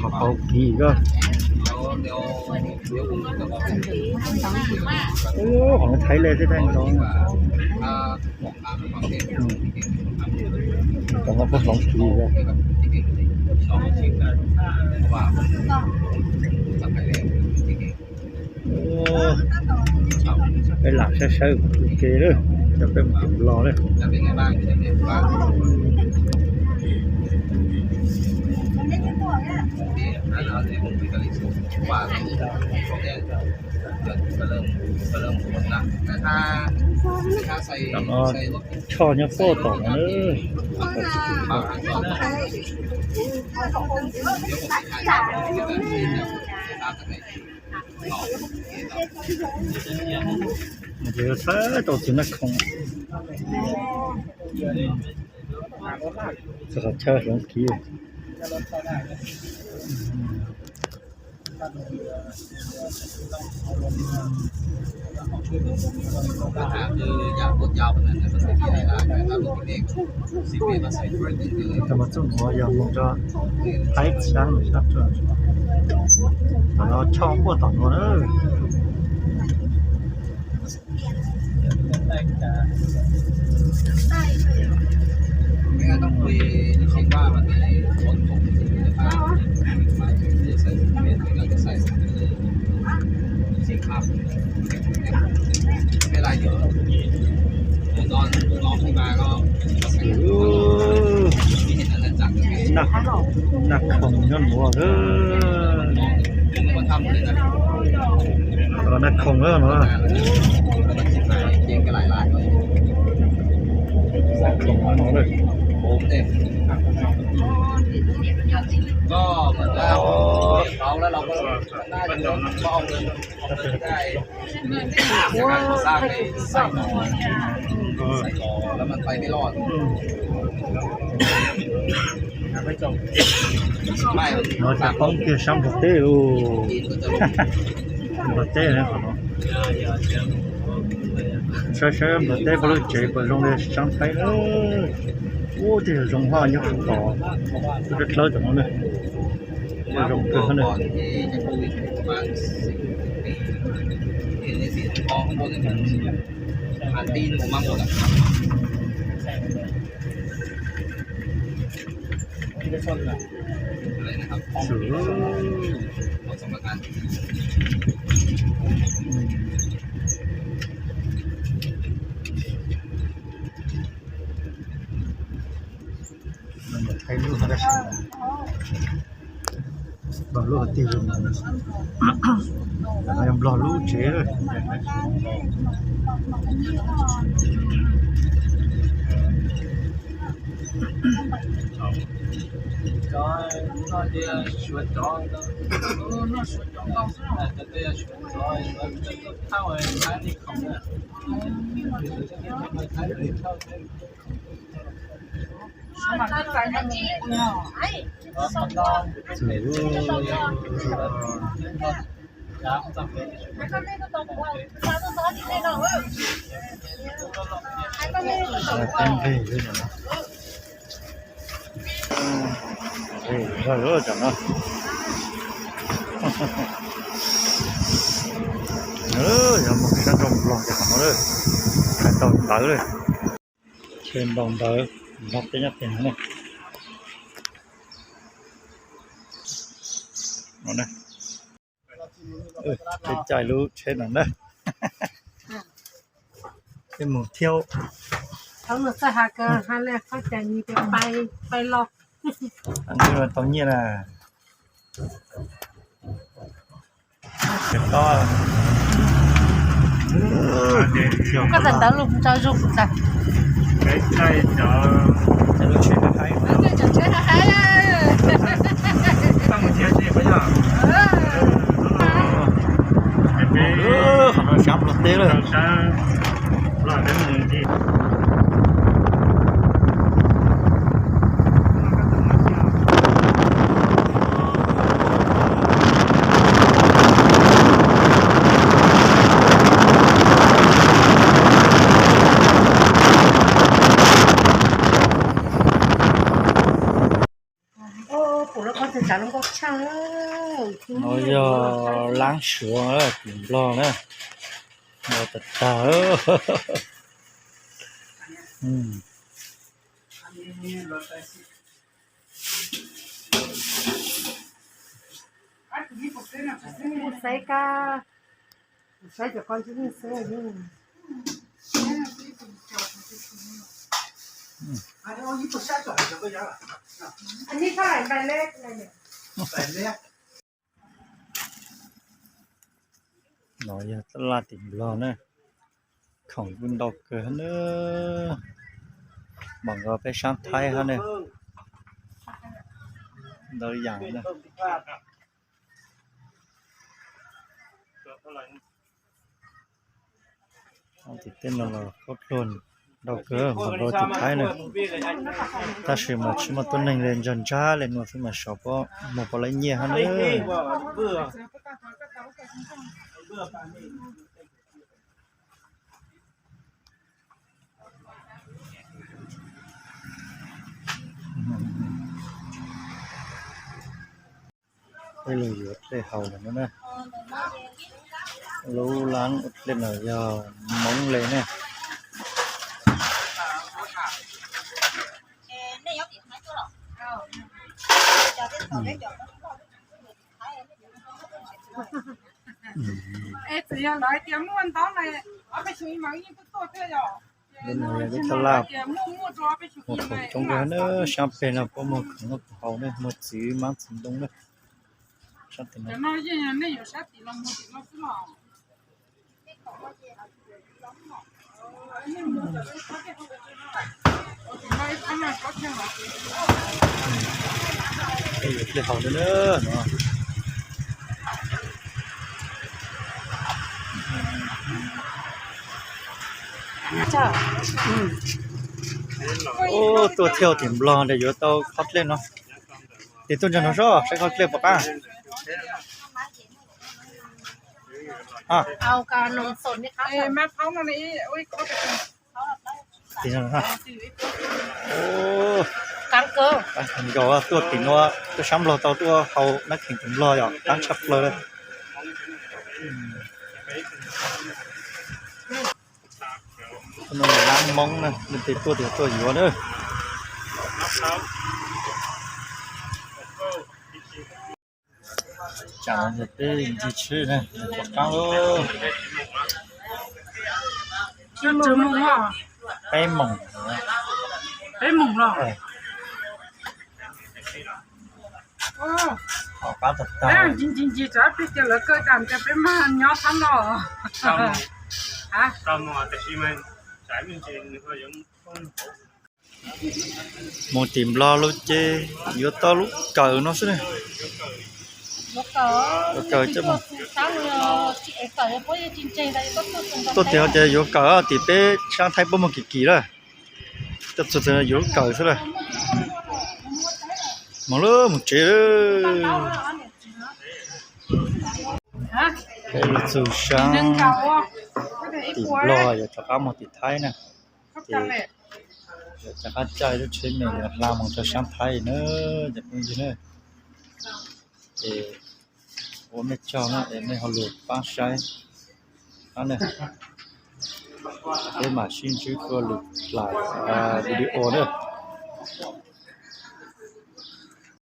Qhov qau kis ko. Ub, qhov no Thaib lej thiab ntau. Tam no kuj hloov kis ko. Peb lam saib saib ua ke lawm, coj peb mus tim los lawm. Tam no choj nyob puag tom no na. Ces saib tau txiv naj khoom, txog qhov chaw hloov kis. Tam no txoj nuav yog mus rau Thaib Xyaab sab rua, tam no choj puag tom nuav na. Naj khoom nyob nuav, naj khoom na no. No cas poob kiag sab nplog teb lauj. Nplog teb qhov no. Saib saib nplog teb puab lub tsev puas zoo li sab Thaib na. Ub, tej zaum zoo hab nyob puag tom dawb dlawb tom no na. Tej zoo kawg hab na. Thaib lub hab tab sis nplog Lub hauv tig, no yog Nplog lub tsev lawm. Yog mus sab nraud los ces qhov no lawm, hais tau ntawv lawm. Ces ntaus ntawv, ntaus peb nyob pem no ne. Peb caij lub tsheb no na, peb mus thiab. Thaum nws txawj has kawg, has lawm qhov cas nws tias pais, pais los. Tau nyiaj na. Koj txawm ntawd lus tso zoo kuv txawm. Qhov no sab Nplog teb lawm. No yog lab suav tim Nplog na, no tag tag. Xaiv kab, xaiv cov qos ntsis yeej xaiv yeej. No yog taj laj tim Nplog na, khoom kuj ntau kawg na, npaum nkaus peb sab Thaib hab na, ntau yam na. Tim tej no los khaub dluag ntau kawg npaum nkaus tim Thaib na, tab sis mas tsis muaj tuab neeg li, ntsag ntsag li no xwb mas sov pob muag pov lab nyiaj hab na. Peb los yuav dlej haus lawm no na. Lub lab ua dlej no yog Hmoob li ne. Lub no yog lub taj laj, muaj khoom coob kawg na, sab peg no puab muag khoom noj khoom haus ne, muag txiv hmab txiv ntoo na. Sab tim no. Dlej haus no na. Ub, tuaj thauj tim Nplog ntawd yuav tau khob dlej no. Tes tuaj ntsia no saib, saib khob dlej puas qab. Ub, qab heev nkaus, tuaj tim no, tuaj sab Nplog tau tuaj haus nab kheem tim Nplog yom, qab tshaj plaws li. Lab Hmoob na, leej twg tuaj tes tuaj yuav na. Tsam no peb ncig tshwj na, pom qab lawm. Peb moos. Peb moos los? Qab tag tag. Ncig ncig ncig, tsam peb tias lawv kaw tas ces peb mag nyob thab no. Mus tim Nplog lub ces yuav tau lub kawm no xwb na. Lub kawm coj mus. Tuaj tim no ces yuav kawm, tim peb sab Thaib puab muag kim kim lawm. Tuaj txog tim no yuav lub kawm xwb lawm. Mus lawm, mus tsev lawm. Peb lug txug sab tim Nplog, yuav rov qab mus tim Thaib na. Ces yuav rov qab caij lub tsheb me yuav hla mus rau sab Thaib na, cov phooj ywg na. Ces ua mej tsaug na es mej ho lug paab saib na. Peb mam sib ntsib dlua lwm daim video na.